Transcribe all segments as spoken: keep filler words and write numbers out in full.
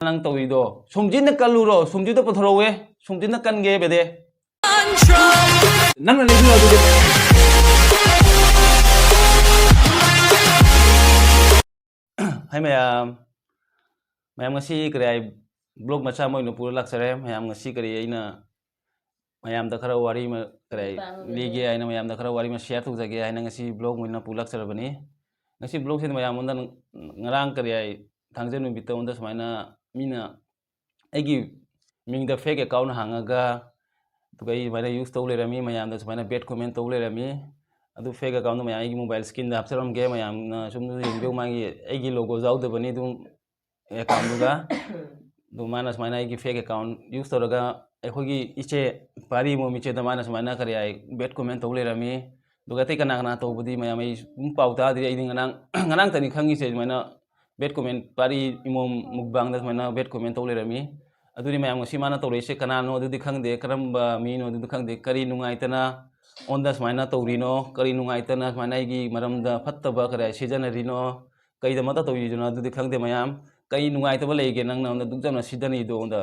ꯅꯪ ꯇꯧꯔꯤꯗꯣ? ꯁꯨꯝꯖꯤꯠꯅ ꯀꯜꯂꯨꯔꯣ, ꯁꯨꯝꯖꯤꯠꯇ ꯄꯨꯊꯣꯔꯛꯎꯍꯦ, ꯁꯨꯝꯖꯤꯠꯅ ꯀꯟꯒꯦ ꯕꯦꯗꯦ꯫ ꯅꯪꯅ ꯂꯩꯕꯤꯔꯣ ꯑꯗꯨꯗꯤ꯫ ꯍꯥꯏ ꯃꯌꯥꯝ, ꯃꯌꯥꯝ ꯉꯁꯤ ꯀꯔꯤ ꯍꯥꯏ, ꯕ꯭ꯂꯣꯛ ꯃꯆꯥ ꯑꯃ ꯑꯣꯏꯅ ꯄꯨꯔ ꯂꯥꯛꯆꯔꯦ꯫ ꯃꯌꯥꯝ ꯉꯁꯤ ꯀꯔꯤ ꯑꯩꯅ ꯃꯌꯥꯝꯗ ꯈꯔ ꯋꯥꯔꯤ ꯑꯃ ꯀꯔꯤ ꯍꯥꯏ, ꯂꯤꯒꯦ ꯍꯥꯏꯅ, ꯃꯌꯥꯝꯗ ꯈꯔ ꯋꯥꯔꯤ ꯑꯃ ꯁꯤꯌꯥꯔ ꯇꯧꯖꯒꯦ ꯍꯥꯏꯅ ꯉꯁꯤ ꯕ꯭ꯂꯣꯛ ꯑꯣꯏꯅ ꯄꯨ ꯂꯥꯛꯆꯔꯕꯅꯤ꯫ ꯉꯁꯤ ꯕ꯭ꯂꯣꯛꯁꯤꯗ ꯃꯌꯥꯝꯉꯣꯟꯗ ꯉꯔꯥꯡ ꯀꯔꯤ ꯍꯥꯏ, ꯊꯥꯡꯖ ꯅꯨꯃꯤꯠꯇ ꯑꯩꯉꯣꯟꯗ ꯁꯨꯃꯥꯏꯅ ꯃꯤꯅ ꯑꯩꯒꯤ ꯃꯤꯡꯗ ꯐꯦꯛ ꯑꯦꯀꯥꯎꯟ ꯍꯥꯡꯉꯒ, ꯑꯗꯨꯒ ꯑꯩ ꯑꯗꯨꯃꯥꯏꯅ ꯌꯨꯁ ꯇꯧ ꯂꯩꯔꯝꯃꯤ, ꯃꯌꯥꯝꯗ ꯁꯨꯃꯥꯏꯅ ꯕꯦꯠ ꯀꯣꯃꯦꯟ ꯇꯧ ꯂꯩꯔꯝꯃꯤ꯫ ꯑꯗꯨ ꯐꯦꯛ ꯑꯦꯀꯥꯎꯟꯗꯣ ꯃꯌꯥꯝ ꯑꯩꯒꯤ ꯃꯣꯕꯥꯏꯜ ꯁ꯭ꯀ꯭ꯔꯤꯟꯗ ꯍꯥꯞꯆꯔꯝꯒꯦ, ꯃꯌꯥꯝꯅ ꯁꯨꯝ ꯌꯦꯡꯕꯤꯌꯨ, ꯃꯥꯒꯤ ꯑꯩꯒꯤ ꯂꯣꯒꯣ ꯌꯥꯎꯗꯕꯅꯤ ꯑꯗꯨꯝ ꯑꯦꯀꯥꯎꯟꯗꯨꯒ꯫ ꯑꯗꯨ ꯃꯥꯅ ꯁꯨꯃꯥꯏꯅ ꯑꯩꯒꯤ ꯐꯦꯛ ꯑꯦꯀꯥꯎꯟ ꯌꯨꯁ ꯇꯧꯔꯒ ꯑꯩꯈꯣꯏꯒꯤ ꯏꯆꯦ ꯄꯥꯔꯤ ꯏꯃꯣꯝ ꯏꯆꯦꯗ ꯃꯥꯅ ꯁꯨꯃꯥꯏꯅ ꯀꯔꯤ ꯍꯥꯏ, ꯕꯦꯠ ꯀꯣꯃꯦꯟ ꯇꯧ ꯂꯩꯔꯝꯃꯤ꯫ ꯑꯗꯨꯒ ꯑꯇꯩ ꯀꯅꯥ ꯀꯅꯥ ꯇꯧꯕꯗꯤ ꯃꯌꯥꯝ ꯑꯩ ꯁꯨꯝ ꯄꯥꯎ ꯇꯥꯗ꯭ꯔꯤ, ꯑꯩꯗꯤ ꯉꯔꯥꯡ ꯉꯔꯥꯡꯇꯅꯤ ꯈꯪꯉꯤꯁꯦ, ꯁꯨꯃꯥꯏꯅ ꯕꯦꯠ ꯀꯣꯃꯦꯟ ꯄꯥꯔꯤ ꯏꯃꯣꯝ ꯃꯨꯛꯕꯥꯡꯗ ꯁꯨꯃꯥꯏꯅ ꯕꯦꯠ ꯀꯣꯃꯦꯟ ꯇꯧ ꯂꯩꯔꯝꯃꯤ꯫ ꯑꯗꯨꯗꯤ ꯃꯌꯥꯝ ꯉꯁꯤ ꯃꯥꯅ ꯇꯧꯔꯛꯏꯁꯦ ꯀꯅꯥꯅꯣ ꯑꯗꯨꯗꯤ ꯈꯪꯗꯦ, ꯀꯔꯝꯕ ꯃꯤꯅꯣ ꯑꯗꯨꯗꯤ ꯈꯪꯗꯦ, ꯀꯔꯤ ꯅꯨꯡꯉꯥꯏꯇꯅ ꯑꯩꯉꯣꯟꯗ ꯁꯨꯃꯥꯏꯅ ꯇꯧꯔꯤꯅꯣ, ꯀꯔꯤ ꯅꯨꯡꯉꯥꯏꯇꯅ ꯁꯨꯃꯥꯏꯅ ꯑꯩꯒꯤ ꯃꯔꯝꯗ ꯐꯠꯇꯕ ꯀꯔꯤ ꯁꯤꯖꯤꯟꯅꯔꯤꯅꯣ, ꯀꯩꯗꯃꯛꯇ ꯇꯧꯔꯤꯗꯨꯅꯣ ꯑꯗꯨꯗꯤ ꯈꯪꯗꯦ ꯃꯌꯥꯝ꯫ ꯀꯔꯤ ꯅꯨꯡꯉꯥꯏꯇꯕ ꯂꯩꯒꯦ ꯅꯪꯅ ꯑꯩꯉꯣꯟꯗ ꯗꯨꯛ ꯌꯥꯝꯅ ꯁꯤꯖꯤꯟꯅꯔꯤꯗꯣ ꯑꯩꯉꯣꯟꯗ?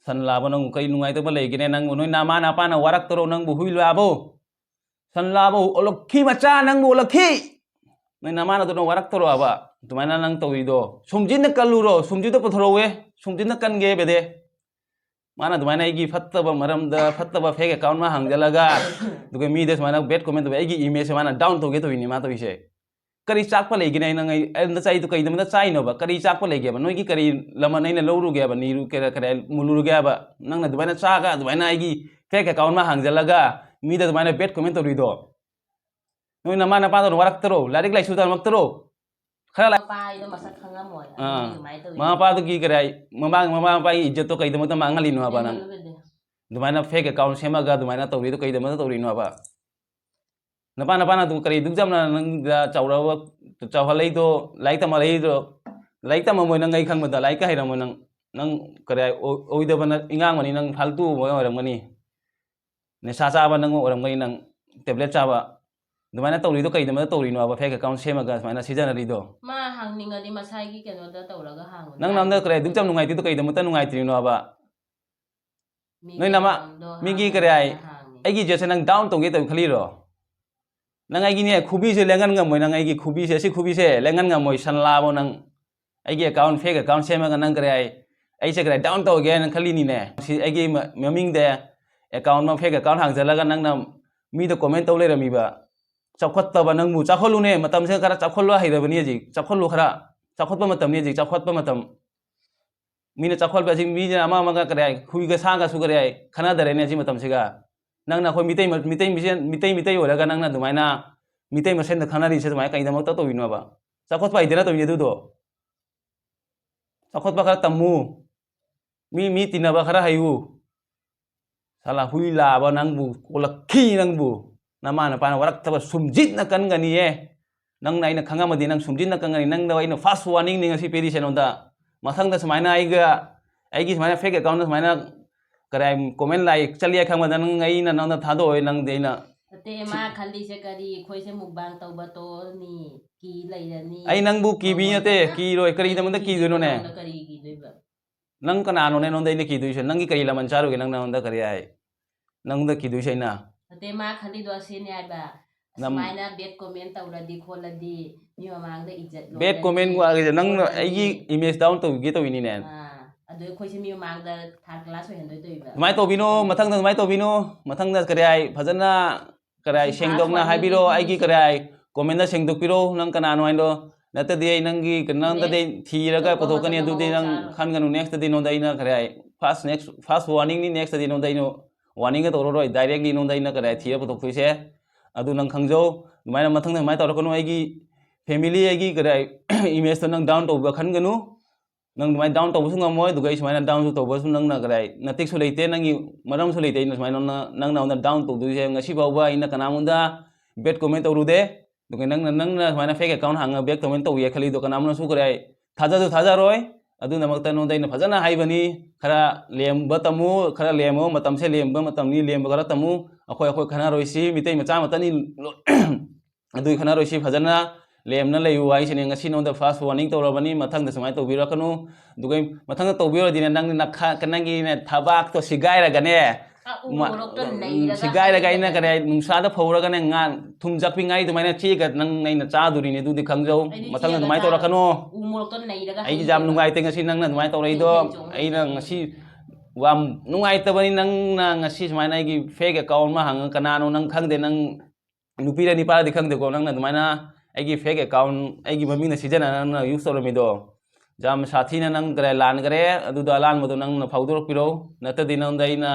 ꯁꯟ ꯂꯥꯕ ꯅꯪꯕꯨ ꯀꯔꯤ ꯅꯨꯡꯉꯥꯏꯇꯕ ꯂꯩꯒꯦꯅꯦ? ꯅꯪꯕꯨ ꯅꯣꯏ ꯅꯃꯥ ꯅꯄꯥꯅ ꯋꯥꯔꯛꯇꯔꯣ ꯅꯪꯕꯨ ꯍꯨꯏ ꯂꯥꯕꯣ? ꯁꯟ ꯂꯥꯕ ꯑꯣꯂꯛꯈꯤ ꯃꯆꯥ ꯅꯪꯕꯨ ꯑꯣꯂꯛꯈꯤ꯫ ꯅꯣꯏ ꯅꯃꯥꯅ ꯑꯗꯨꯅ ꯋꯥꯔꯛꯇꯔꯣ ꯍꯥꯏꯕ? ꯑꯗꯨꯃꯥꯏꯅ ꯅꯪ ꯇꯧꯔꯤꯗꯣ꯫ ꯁꯨꯝꯖꯤꯠꯅ ꯀꯜꯂꯨꯔꯣ, ꯁꯨꯝꯖꯤꯠꯇ ꯄꯨꯊꯣꯔꯛꯎꯍꯦ, ꯁꯨꯝꯖꯤꯠꯅ ꯀꯟꯒꯦ ꯕꯦꯗꯦ꯫ ꯃꯥꯅ ꯑꯗꯨꯃꯥꯏꯅ ꯑꯩꯒꯤ ꯐꯠꯇꯕ ꯃꯔꯝꯗ ꯐꯠꯇꯕ ꯐꯦꯛ ꯑꯦꯀꯥꯎꯟ ꯑꯃ ꯍꯥꯡꯖꯜꯂꯒ, ꯑꯗꯨꯒ ꯃꯤꯗ ꯁꯨꯃꯥꯏꯅ ꯕꯦꯠ ꯀꯣꯃꯦꯟ ꯇꯧꯕ, ꯑꯩꯒꯤ ꯏꯃꯦꯖꯁꯦ ꯃꯥꯅ ꯗꯥꯎꯟ ꯇꯧꯒꯦ ꯇꯧꯔꯤꯅꯤ ꯃꯥ ꯇꯧꯔꯤꯁꯦ꯫ ꯀꯔꯤ ꯆꯥꯛꯄ ꯂꯩꯒꯦꯅꯦ? ꯅꯪ ꯑꯩ ꯑꯩ ꯅꯆꯥꯏꯗꯣ ꯀꯩꯗꯃꯛꯇ ꯆꯥꯏꯅꯣꯕ? ꯀꯔꯤ ꯆꯥꯛꯄ ꯂꯩꯒꯦꯕ? ꯅꯣꯏꯒꯤ ꯀꯔꯤ ꯂꯃꯟ ꯑꯩꯅ ꯂꯧꯔꯨꯒꯦꯕ, ꯅꯤꯔꯨ-, ꯀꯔ-, ꯀꯔ-, ꯃꯨꯜꯂꯨꯔꯨꯒꯦꯕ? ꯅꯪꯅ ꯑꯗꯨꯃꯥꯏꯅ ꯆꯥꯒ ꯑꯗꯨꯃꯥꯏꯅ ꯑꯩꯒꯤ ꯐꯦꯛ ꯑꯦꯀꯥꯎꯟ ꯑꯃ ꯍꯥꯡꯖꯜꯂꯒ ꯃꯤꯗ ꯑꯗꯨꯃꯥꯏꯅ ꯕꯦꯠ ꯀꯣꯃꯦꯟ ꯇꯧꯔꯤꯗꯣ? ꯅꯣꯏ ꯅꯃꯥ ꯅꯄꯥꯗꯣ ꯋꯥꯔꯛꯇꯔꯣ? ꯂꯥꯏꯔꯤꯛ ꯂꯥꯏꯁꯨ ꯇꯝꯃꯛꯇꯔꯣ? ꯈꯔ ꯂꯥꯏ- ꯃꯄꯥ ꯍꯥꯏꯗꯣ ꯃꯁꯛ ꯈꯪꯉꯝꯃꯣꯏ, ꯑꯥ꯫ ꯑꯗꯨꯒꯤ ꯑꯗꯨꯃꯥꯏꯅ ꯇꯧꯔꯤꯗꯣ꯫ ꯃꯃꯥ ꯃꯄꯥꯗꯨꯒꯤ ꯀꯔꯤ ꯍꯥꯏ, ꯃꯃꯥ, ꯃꯃꯥ ꯃꯄꯥꯒꯤ ꯏꯖꯠꯇꯣ ꯀꯩꯗꯃꯛꯇ ꯃꯥꯡꯍꯜꯂꯤꯅꯣ ꯍꯥꯏꯕ ꯅꯪ? ꯀꯩꯅꯣ ꯑꯗꯨꯗꯤ? ꯑꯗꯨꯃꯥꯏꯅ ꯐꯦꯛ ꯑꯦꯀꯥꯎꯟ ꯁꯦꯝꯃꯒ ꯑꯗꯨꯃꯥꯏꯅ ꯇꯧꯔꯤꯗꯣ ꯀꯩꯗꯃꯛꯇ ꯇꯧꯔꯤꯅꯣ ꯍꯥꯏꯕ? ꯅꯄꯥ ꯅꯄꯥꯅ ꯑꯗꯨ ꯀꯔꯤ ꯑꯗꯨꯛ ꯌꯥꯝꯅ ꯅꯪꯗ ꯆꯥꯎꯔꯕ, ꯆꯥꯎꯍꯜꯂꯛꯏꯗꯣ, ꯂꯥꯏꯔꯤꯛ ꯇꯝꯍꯜꯂꯛꯏꯗꯣ? ꯂꯥꯏꯔꯤꯛ ꯇꯝꯃꯝꯃꯣꯏ ꯅꯪ, ꯑꯩ ꯈꯪꯕꯗ ꯂꯥꯏꯔꯤꯛꯀ ꯍꯩꯔꯝꯃꯣꯏ ꯅꯪ꯫ ꯅꯪ ꯀꯔꯤ ꯍꯥꯏ, ꯑꯣ-, ꯑꯣꯏꯗꯕ ꯅ-, ꯏꯉꯥꯡꯃꯅꯤ ꯅꯪ, ꯐꯥꯜꯇꯨ ꯑꯃ ꯑꯣꯏꯔꯝꯒꯅꯤ꯫ ꯅꯤꯁꯥ ꯆꯥꯕ ꯅꯪ ꯑꯣꯏꯔꯝꯒꯅꯤ ꯅꯪ, ꯇꯦꯕ꯭ꯂꯦꯠ ꯆꯥꯕ꯫ ꯑꯗꯨꯃꯥꯏꯅ ꯇꯧꯔꯤꯗꯣ ꯀꯩꯗꯃꯛꯇ ꯇꯧꯔꯤꯅꯣꯕ? Fake account ꯁꯦꯝꯃꯒ ꯁꯨꯃꯥꯏꯅ ꯁꯤꯖꯤꯟꯅꯔꯤꯗꯣ? ꯃꯥ ꯍꯥꯡꯅꯤꯡꯉꯗꯤ ꯃꯁꯥꯒꯤ ꯀꯩꯅꯣꯗ ꯇꯧꯔꯒ ꯍꯥꯡꯉꯨ꯫ ꯅꯪ ꯅꯝꯗ ꯀꯔꯤ ꯑꯗꯨꯛ ꯌꯥꯝ ꯅꯨꯡꯉꯥꯏꯇ꯭ꯔꯤꯗꯣ ꯀꯩꯗꯃꯛꯇ ꯅꯨꯡꯉꯥꯏꯇ꯭ꯔꯤꯅꯣꯕ? ꯃꯤꯒꯤ ꯅꯣꯏ ꯅꯃ-, account ꯗꯣ ꯃꯤꯒꯤ ꯍꯥꯡꯉꯦ ꯀꯔꯤ ꯍꯥꯏ? ꯍꯥꯡꯉꯦ꯫ ꯑꯩꯒꯤ ꯏꯖꯠꯁꯦ ꯅꯪ down ꯇꯧꯒꯦ ꯇꯧ ꯈꯜꯂꯤꯔꯣ? ꯅꯪ ꯑꯩꯒꯤꯅꯦ ꯈꯨꯕꯤꯁꯦ ꯂꯦꯡꯍꯟ ꯉꯝꯃꯣꯏ, ꯅꯪ ꯑꯩꯒꯤ ꯈꯨꯕꯤꯁꯦ, ꯑꯁꯤ ꯈꯨꯕꯤꯁꯦ ꯂꯦꯡꯍꯟ ꯉꯝꯃꯣꯏ, ꯁꯟꯂꯥꯕꯣ ꯅꯪ꯫ ꯑꯩꯒꯤ account, fake account ꯁꯦꯝꯃꯒ ꯅꯪ ꯀꯔꯤ ꯍꯥꯏ? ꯑꯩꯁꯦ ꯀꯔꯤ down ꯇꯧꯒꯦ ꯍꯥꯏꯅ ꯈꯜꯂꯤꯅꯤꯅꯦ? ꯁꯤ ꯑꯩꯒꯤ ꯃ-, ꯃꯃꯤꯡꯗ account ꯑꯃ, fake account ꯍꯥꯡꯖꯜꯂꯒ ꯅꯪꯅ ꯃꯤꯗ comment ꯇꯧ ꯂꯩꯔꯝꯃꯤꯕ꯫ ꯆꯥꯎꯈꯠꯇꯕ ꯅꯪꯕꯨ, ꯆꯥꯎꯈꯠꯂꯨꯅꯦ, ꯃꯇꯝꯁꯤꯅ ꯈꯔ ꯆꯥꯎꯈꯠꯂꯨ ꯍꯩꯔꯕꯅꯤ ꯍꯧꯖꯤꯛ, ꯆꯥꯎꯈꯠꯂꯨ ꯈꯔ, ꯆꯥꯎꯈꯠꯄ ꯃꯇꯝꯅꯤ ꯍꯧꯖꯤꯛ, ꯆꯥꯎꯈꯠꯄ ꯃꯇꯝ꯫ ꯃꯤꯅ ꯆꯥꯎꯈꯠꯄ ꯑꯁꯤ ꯃꯤꯅ ꯑꯃ ꯑꯃꯒ ꯀꯔꯤ ꯍꯥꯏ, ꯍꯨꯏꯒ ꯁꯥꯒꯁꯨ ꯀꯔꯤ ꯍꯥꯏ, ꯈꯟꯅꯗꯔꯦꯅꯦ ꯁꯤ ꯃꯇꯝꯁꯤꯒ꯫ ꯅꯪꯅ ꯑꯩꯈꯣꯏ ꯃꯤꯇꯩ ꯃ-, ꯃꯤꯇꯩ ꯃꯁꯦꯟ, ꯃꯤꯇꯩ ꯃꯤꯇꯩ ꯑꯣꯏꯔꯒ ꯅꯪꯅ ꯑꯗꯨꯃꯥꯏꯅ ꯃꯤꯇꯩ ꯃꯁꯦꯟꯗ ꯈꯟꯅꯔꯤꯁꯦ ꯑꯗꯨꯃꯥꯏꯅ ꯀꯩꯗꯃꯛꯇ ꯇꯧꯔꯤꯅꯣꯕ? ꯆꯥꯎꯈꯠꯄ ꯍꯩꯗꯅ ꯇꯧꯔꯤꯅꯦ ꯑꯗꯨꯗꯣ꯫ ꯆꯥꯎꯈꯠꯄ ꯈꯔ ꯇꯝꯃꯨ꯫ ꯃꯤ, ꯃꯤ ꯇꯤꯟꯅꯕ ꯈꯔ ꯍꯩꯌꯨ꯫ ꯁꯥꯂꯥ ꯍꯨꯏ ꯂꯥꯕ ꯅꯪꯕꯨ, ꯀꯣꯜꯂꯛꯈꯤ ꯅꯪꯕꯨ꯫ ꯅꯃꯥ ꯅꯄꯥꯅ ꯋꯥꯔꯛꯇꯕ ꯁꯨꯝꯖꯤꯠꯅ ꯀꯟꯒꯅꯤꯌꯦ꯫ ꯅꯪꯅ ꯑꯩꯅ ꯈꯪꯉꯝꯃꯗꯤ ꯅꯪ ꯁꯨꯝꯖꯤꯠꯅ ꯀꯟꯒꯅꯤ꯫ ꯅꯪꯗ ꯑꯩꯅ first warning ꯅꯤ ꯉꯁꯤ ꯄꯤꯔꯤꯁꯦ ꯅꯉꯣꯟꯗ꯫ ꯃꯊꯪꯗ ꯁꯨꯃꯥꯏꯅ ꯑꯩꯒ, ꯑꯩꯒꯤ ꯁꯨꯃꯥꯏꯅ fake account ꯗ ꯁꯨꯃꯥꯏꯅ ꯀꯔꯥꯏ comment ꯂꯥꯛꯏ ꯆꯠꯂꯤ ꯈꯪꯕꯗ ꯅꯪ ꯑꯩꯅ ꯅꯉꯣꯟꯗ ꯊꯥꯗꯣꯛꯑꯣꯏ ꯅꯪꯗꯤ ꯑꯩꯅ꯫ ꯅꯠꯇꯦ, ꯃꯥ ꯈꯜꯂꯤꯁꯦ ꯀꯔꯤ? ꯑꯩꯈꯣꯏꯁꯦ mukbang ꯇꯧꯕ ꯇꯣꯛꯑꯅꯤ, ꯀꯤ ꯂꯩꯔꯅꯤ꯫ ꯑꯩ ꯅꯪꯕꯨ ꯀꯤꯕꯤ ꯅꯠꯇꯦ, ꯀꯤꯔꯣꯏ, ꯀꯔꯤꯒꯤꯗꯃꯛꯇ ꯀꯤꯗꯣꯏꯅꯣꯅꯦ? ꯀꯔꯤ ꯀꯤꯗꯣꯏꯕ? ꯅꯪ ꯀꯅꯥꯅꯣꯅꯦ ꯑꯩꯉꯣꯟꯗ ꯑꯩꯅ ꯀꯤꯗꯣꯏꯁꯦ? ꯅꯪꯒꯤ ꯀꯔꯤ ꯂꯃꯟ ꯆꯥꯔꯨꯒꯦ ꯅꯪ ꯅꯉꯣꯟꯗ ꯀꯔꯤ ꯍꯥꯏ? ꯅꯪꯉꯣꯟꯗ ꯀꯤꯗꯣꯏꯁꯦ ꯑꯩꯅ? ꯅꯠꯇꯦ, ꯃꯥ ꯈꯜꯂꯤꯗꯣ ꯑꯁꯤꯅꯦ ꯍꯥꯏꯕ꯫ ꯅꯝ- ꯁꯨꯃꯥꯏꯅ bad comment ꯇꯧꯔꯗꯤ ꯈꯣꯠꯂꯗꯤ ꯃꯤ ꯃꯃꯥꯡꯗ ꯏꯖꯠ Bad comment ꯋꯥꯒꯤꯁꯦ ꯅꯪꯅ ꯑꯩꯒꯤ image down ꯇꯧꯒꯦ ꯇꯧꯔꯤꯅꯤꯅꯦ꯫ ꯑꯥ, ꯑꯗꯨ ꯑꯩꯈꯣꯏꯁꯦ ꯃꯤ ꯃꯃꯥꯡꯗ third class ꯑꯣꯏꯍꯟꯗꯣꯏ ꯇꯧꯔꯤꯕ꯫ ꯑꯗꯨꯃꯥꯏꯅ ꯇꯧꯕꯤꯅꯣ, ꯃꯊꯪꯗ ꯑꯗꯨꯃꯥꯏꯅ ꯇꯧꯕꯤꯅꯣ꯫ ꯃꯊꯪꯗ ꯀꯔꯤ ꯍꯥꯏ, ꯐꯖꯅ ꯀꯔꯤ ꯍꯥꯏ, ꯁꯤ ꯁꯦꯡꯗꯣꯛꯅ first ꯍꯥꯏꯕꯤꯔꯣ, warning ꯑꯩꯒꯤ ꯀꯔꯤ ꯍꯥꯏ, comment ꯗ ꯁꯦꯡꯗꯣꯛꯄꯤꯔꯣ, ꯅꯪ ꯀꯅꯥꯅꯣ ꯍꯥꯏꯗꯣ꯫ ꯅꯠꯇꯗꯤ ꯑꯩ ꯅꯪꯒꯤ, ꯅꯪꯗꯗꯤ ꯑꯩ ꯊꯤꯔꯒ ꯄꯨꯊꯣꯛꯀꯅꯤ, ꯑꯗꯨꯗꯤ ꯅꯪ ꯈꯟꯒꯅꯨ꯫ Next ꯇꯗꯤ ꯅꯉꯣꯟꯗ ꯑꯩꯅ ꯀꯔꯤ ꯍꯥꯏ, first, next, first warning ꯅꯤ, next ꯇꯗꯤ ꯅꯉꯣꯟꯗ ꯑꯩꯅ warning ꯒ ꯇꯧꯔꯔꯣꯏ, direct ꯂꯤ ꯅꯉꯣꯟꯗ ꯑꯩꯅ ꯀꯔꯤ ꯍꯥꯏ, ꯊꯤꯔ ꯄꯨꯊꯣꯛꯇꯣꯏꯁꯦ꯫ ꯑꯗꯨ ꯅꯪ ꯈꯪꯖꯧ꯫ ꯑꯗꯨꯃꯥꯏꯅ ꯃꯊꯪꯗ ꯑꯗꯨꯃꯥꯏꯅ ꯇꯧꯔꯛꯀꯅꯨ꯫ ꯑꯩꯒꯤ family, ꯑꯩꯒꯤ ꯀꯔꯤ ꯍꯥꯏ, image ꯇꯣ ꯅꯪ down ꯇꯧꯕ ꯈꯟꯒꯅꯨ꯫ ꯅꯪ ꯑꯗꯨꯃꯥꯏꯅ down ꯇꯧꯕꯁꯨ ꯉꯝꯃꯣꯏ, ꯑꯗꯨꯒ ꯑꯩ ꯁꯨꯃꯥꯏꯅ down ꯁꯨ ꯇꯧꯕꯁꯨ ꯅꯪꯅ ꯀꯔꯤ ꯍꯥꯏ, ꯅꯇꯤꯛꯁꯨ ꯂꯩꯇꯦ, ꯅꯪꯒꯤ ꯃꯔꯝꯁꯨ ꯂꯩꯇꯦ꯫ ꯑꯩꯅ ꯁꯨꯃꯥꯏꯅ ꯅꯪ-, ꯅꯪ ꯅꯉꯣꯟꯗ down ꯇꯧꯗꯣꯏꯁꯦ꯫ ꯉꯁꯤ ꯐꯥꯎꯕ ꯑꯩꯅ ꯀꯅꯥꯉꯣꯟꯗ bad comment ꯇꯧꯔꯨꯗꯦ꯫ ꯑꯗꯨꯒ ꯅꯪꯅ, ꯅꯪꯅ ꯁꯨꯃꯥꯏꯅ fake account ꯍꯥꯡꯉꯒ bad comment ꯇꯧꯒꯦ ꯈꯜꯂꯤꯗꯣ ꯀꯅꯥꯝꯅꯁꯨ ꯀꯔꯤ ꯍꯥꯏ, ꯊꯥꯖꯁꯨ ꯊꯥꯖꯔꯣꯏ꯫ ꯑꯗꯨꯅꯃꯛꯇ ꯅꯉꯣꯟꯗ ꯑꯩꯅ ꯐꯖꯅ ꯍꯥꯏꯕꯅꯤ, ꯈꯔ ꯂꯦꯝꯕ ꯇꯝꯃꯨ, ꯈꯔ ꯂꯦꯝꯃꯣ, ꯃꯇꯝꯁꯦ ꯂꯦꯝꯕ ꯃꯇꯝꯅꯤ, ꯂꯦꯝꯕ ꯈꯔ ꯇꯝꯃꯨ꯫ ꯑꯩꯈꯣꯏ, ꯑꯩꯈꯣꯏ ꯈꯟꯅꯔꯣꯏꯁꯤ, ꯃꯤꯇꯩ ꯃꯆꯥ ꯑꯃꯇꯅꯤ, ꯂꯣ-, ꯑꯗꯨꯒꯤ ꯈꯟꯅꯔꯣꯏꯁꯤ, ꯐꯖꯅ ꯂꯦꯝꯅ ꯂꯩꯌꯨ ꯍꯥꯏꯁꯤꯅꯦ꯫ ꯉꯁꯤ ꯅꯉꯣꯟꯗ first warning ꯇꯧꯔꯕꯅꯤ, ꯃꯊꯪꯗ ꯁꯨꯃꯥꯏꯅ ꯇꯧꯕꯤꯔꯛꯀꯅꯨ꯫ ꯑꯗꯨꯒ ꯃꯊꯪꯗ ꯇꯧꯕꯤꯔꯗꯤꯅꯦ, ꯅꯪ ꯅꯈꯥ-, ꯅꯪꯒꯤꯅꯦ ꯊꯕꯥꯛꯇꯣ ꯁꯤꯒꯥꯏꯔꯒꯅꯦ, ꯑ, ꯎ ꯃ-, ꯃꯣꯔꯣꯛꯇ ꯎꯝ, ꯅꯩꯔꯒ ꯁꯤꯒꯥꯏꯔꯒ ꯑꯩꯅ ꯍꯩꯔꯒ ꯀꯔꯤ ꯅꯨꯡꯁꯥꯗ ꯐꯧꯔꯒꯅꯦ, ꯉꯥ ꯊꯨꯝ ꯆꯥꯛꯄꯤ ꯉꯥꯔꯤꯗꯨꯃꯥꯏꯅ ꯆꯦꯒ ꯅꯪ ꯑꯩꯅ ꯆꯥꯗꯣꯔꯤꯅꯦ꯫ ꯑꯗꯨꯗꯤ ꯈꯪꯖꯧ, ꯑꯩꯗꯤ ꯃꯊꯪꯗ ꯆꯦꯒ ꯑꯗꯨꯃꯥꯏꯅ ꯆꯥ-, ꯇꯧꯔꯛꯀꯅꯣ꯫ ꯎ ꯃꯣꯔꯣꯛꯇ ꯅꯩꯔꯒ ꯑꯩꯒꯤ ꯌꯥꯝ ꯍꯩꯔꯒ ꯅꯨꯡꯉꯥꯏꯇꯦ ꯉꯁꯤ ꯅꯪꯅ ꯑꯗꯨꯃꯥꯏꯅ ꯇꯧꯔꯛꯏꯗꯣ꯫ ꯍꯩ, ꯍꯩ, ꯆꯣꯡꯉꯦ꯫ ꯑꯩꯅ ꯉꯁꯤ ꯌꯥꯝ ꯅꯨꯡꯉꯥꯏꯇꯕꯅꯤ, ꯅꯪꯅ ꯉꯁꯤ ꯁꯨꯃꯥꯏꯅ ꯑꯩꯒꯤ fake account ꯑꯃ ꯍꯥꯡꯉꯒ, ꯀꯅꯥꯅꯣ ꯅꯪ ꯈꯪꯗꯦ, ꯅꯪ ꯅꯨꯄꯤꯔ ꯅꯤꯄꯥꯔꯗꯤ ꯈꯪꯗꯦꯀꯣ, ꯅꯪꯅ ꯑꯗꯨꯃꯥꯏꯅ ꯑꯩꯒꯤ fake account ꯑꯩꯒꯤ ꯃꯃꯤꯡꯅ ꯁꯤꯖꯤꯟꯅꯔꯒ ꯅꯪꯅ use ꯇꯧꯔꯝꯃꯤꯗꯣ꯫ ꯌꯥꯝ ꯁꯥꯊꯤꯅ ꯅꯪ ꯀꯗꯥꯏ ꯂꯥꯟꯈ꯭ꯔꯦ, ꯑꯗꯨꯗꯣ ꯑꯂꯥꯟꯕꯗꯣ ꯅꯪꯅ ꯐꯥꯎꯗꯣꯔꯛꯄꯤꯔꯣ, ꯅꯠꯇ꯭ꯔꯗꯤ ꯅꯉꯣꯟꯗ ꯑꯩꯅ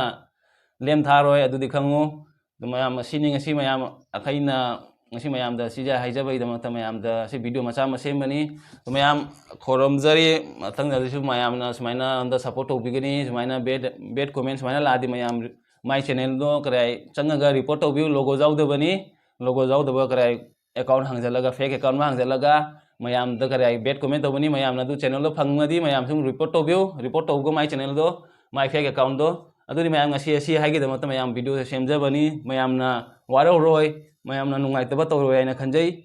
ꯂꯦꯝ ꯊꯥꯔꯣꯏ, ꯑꯗꯨꯗꯤ ꯈꯪꯉꯨ꯫ ꯑꯗꯨ ꯃꯌꯥꯝ ꯑꯁꯤꯅꯤ ꯉꯁꯤ ꯃꯌꯥꯝ ꯑꯩꯅ ꯉꯁꯤ ꯃꯌꯥꯝꯗ ꯁꯤꯁꯦ ꯍꯥꯏꯖꯕꯒꯤꯗꯃꯛꯇ ꯃꯌꯥꯝꯗ ꯁꯤ video ꯃꯆꯥ ꯑꯃ ꯁꯦꯝꯕꯅꯤ꯫ ꯑꯗꯨ ꯃꯌꯥꯝ ꯈꯨꯔꯨꯝꯖꯔꯤ, ꯃꯊꯪꯗꯁꯨ ꯃꯌꯥꯝꯅ ꯁꯨꯃꯥꯏꯅ ꯑꯝꯇ support ꯇꯧꯕꯤꯒꯅꯤ, ꯁꯨꯃꯥꯏꯅ bad, bad comment ꯁꯨꯃꯥꯏꯅ ꯂꯥꯛꯑꯗꯤ ꯃꯌꯥꯝ my channelꯗꯣ ꯀꯗꯥꯏ ꯆꯪꯉꯒ report ꯇꯧꯕꯤꯌꯨ, logo ꯌꯥꯎꯗꯕꯅꯤ, logo ꯌꯥꯎꯗꯕ ꯀꯗꯥꯏ account ꯍꯥꯡꯖꯜꯂꯒ, fake account ꯑꯃ ꯍꯥꯡꯖꯜꯂꯒ ꯃꯌꯥꯝꯗ ꯀꯔꯤ ꯍꯥꯏ, bad comment ꯇꯧꯕꯅꯤ꯫ ꯃꯌꯥꯝꯅ ꯑꯗꯨ channelꯗꯣ ꯐꯪꯉꯗꯤ ꯃꯌꯥꯝ ꯁꯨꯝ report ꯇꯧꯕꯤꯌꯨ, report ꯇꯧꯕ my channelꯗꯣ, my fake accountꯗꯣ꯫ ꯑꯗꯨꯗꯤ ꯃꯌꯥꯝ ꯉꯁꯤ ꯑꯁꯤ ꯍꯥꯏꯒꯤꯗꯃꯛꯇ ꯃꯌꯥꯝ videoꯁꯦ ꯁꯦꯝꯖꯕꯅꯤ꯫ ꯃꯌꯥꯝꯅ ꯋꯥꯔꯧꯔꯣꯏ, ꯃꯌꯥꯝꯅ ꯅꯨꯡꯉꯥꯏꯇꯕ ꯇꯧꯔꯣꯏ ꯍꯥꯏꯅ ꯈꯟꯖꯩ꯫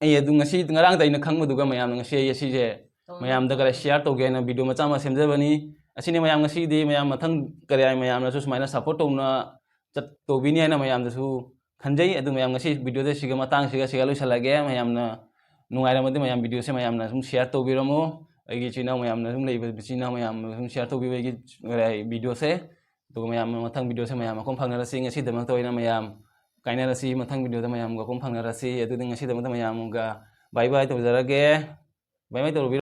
ꯑꯩ ꯑꯗꯨ ꯉꯁꯤ ꯉꯔꯥꯡꯗ ꯑꯩꯅ ꯈꯪꯕꯗꯨꯒ ꯃꯌꯥꯝꯅ ꯉꯁꯤ ꯑꯩ ꯑꯁꯤꯁꯦ ꯃꯌꯥꯝꯗ ꯈꯔ share ꯇꯧꯒꯦ ꯍꯥꯏꯅ video ꯃꯆꯥ ꯑꯃ ꯁꯦꯝꯖꯕꯅꯤ꯫ ꯑꯁꯤꯅꯤ ꯃꯌꯥꯝ ꯉꯁꯤꯗꯤ ꯃꯌꯥꯝ ꯃꯊꯪ ꯀꯔꯤ ꯍꯥꯏ, ꯃꯌꯥꯝꯅꯁꯨ ꯁꯨꯃꯥꯏꯅ support ꯇꯧꯅ ꯆꯠ-, ꯇꯧꯕꯤꯅꯤ ꯍꯥꯏꯅ ꯃꯌꯥꯝꯗꯁꯨ ꯈꯟꯖꯩ꯫ ꯑꯗꯨ ꯃꯌꯥꯝ ꯉꯁꯤ videoꯁꯦ ꯁꯤꯒ ꯃꯇꯥꯡꯁꯤꯒ ꯁꯤꯒ ꯂꯣꯏꯁꯤꯜꯂꯒꯦ꯫ ꯃꯌꯥꯝꯅ ꯅꯨꯡꯉꯥꯏꯔꯝꯃꯗꯤ ꯃꯌꯥꯝ videoꯁꯦ ꯃꯌꯥꯝꯅ ꯁꯨꯝ share ꯇꯧꯕꯤꯔꯝꯃꯣ꯫ ꯑꯩꯒꯤ ꯏꯆꯤꯟ ꯏꯅꯥꯎ ꯃꯌꯥꯝꯅ ꯁꯨꯝ ꯂꯩꯕ ꯏꯆꯤꯟ ꯏꯅꯥꯎ ꯃꯌꯥꯝꯅ ꯁꯨꯝ share ꯇꯧꯕꯤꯕ ꯑꯩꯒꯤ videoꯁꯦ꯫ ꯑꯗꯨꯒ ꯃꯌꯥꯝ ꯃꯊꯪ videoꯁꯦ ꯃꯌꯥꯝ ꯃꯈꯣꯡ ꯐꯪꯅꯔꯁꯤ꯫ ꯉꯁꯤꯗꯃꯛꯇ ꯑꯣꯏꯅ ꯃꯌꯥꯝ ꯀꯥꯏꯅꯔꯁꯤ, ꯃꯊꯪ videoꯗ ꯃꯌꯥꯝꯒ ꯃꯈꯣꯡ ꯐꯪꯅꯔꯁꯤ꯫ ꯑꯗꯨꯗꯤ ꯉꯁꯤꯗꯃꯛꯇ ꯃꯌꯥꯝꯒ bye bye ꯇꯧꯖꯔꯒꯦ꯫ Bye bye ꯇꯧꯔꯨꯕꯤꯔꯣ꯫